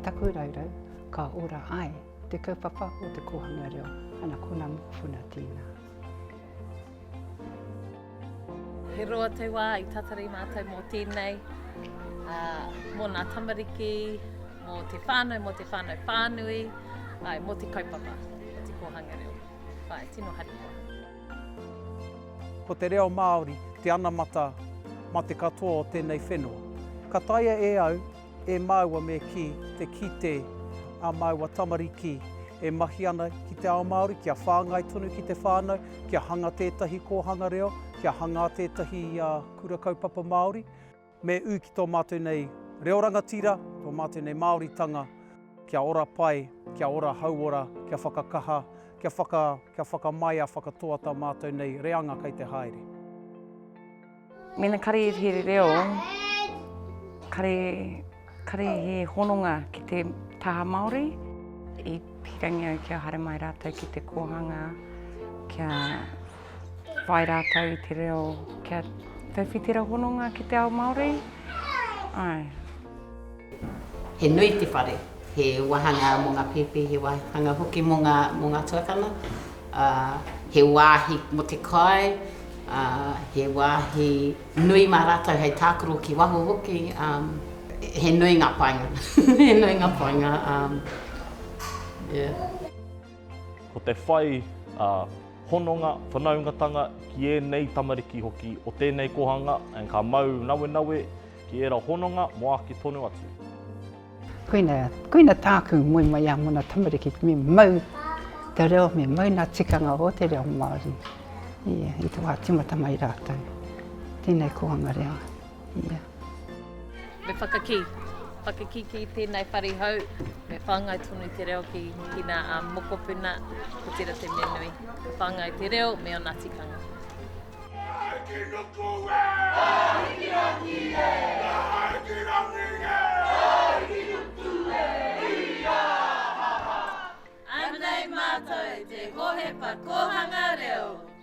taku raurau ka ora ai te kaupapa o te kōhanga reo, ana ko nā mokopuna tēnā. He roa te wā i tatari mātou mō tēnei, ā, mō nā tamariki, mō te whānau, mō te whānau whānui, āe, mō te kaupapa o te kōhanga reo. Āe, tino harikoa. Ko te reo Māori te anamata ma te katoa o tēnei whenua. Ka taea e au, e māua me kī, te kite ā māua tamariki e mahi ana ki te ao Māori, kia whāngai tonu ki te whānau, kia hanga tētahi kōhanga reo, kia hangā tētahi kura kaupapa Māori. Me ū ki tō mātou nei reo rangatira, tō mātou nei Māoritanga, kia ora pai, kia ora hauora, kia whakakaha, kia whaka, kia whakamaia, whakatoa tā mātou nei reanga kei te haere. Mena kare he reo, kare, kare he hononga ki te taha Māori, i pirangi au kia haere mai rātou ki te kōhanga, kia whai rātou i te reo, kia tauwhiti tera hononga ki te ao Māori. Ai. He nui te whare, he wāhanga mō ngā pēpi, he wāhanga hoki mō ngā, mō ngā tuakana, ā, he wāhi mō te kai, ā, he wāhi nui mā rātou hei tākaro ki waho hoki, ā, he nui ngā painga, he nui ngā painga, ā, yeah. Ko te whai, ā, hononga, whanaungatanga ki ēnei tamariki hoki o tēnei kōhanga, and ka mau nawenawe ki ērā hononga mō ake tonu atu. Koina, koina tāku moemoeā mō ngā tamariki, me mau te reo, me mau ngā tikanga o te reo Māori ia, i te wā tīmata mai rātou. Tēnei kōhanga reo. Ia. Me whakakī, whakakīkī tēnei whare hou, me whāngai tonu te reo ki, ki ngā mokopuna, ko tērā te mea nui. Ka whāngai te reo me ōna tikanga. Anei mātou te Hohepa Kōhanga Reo!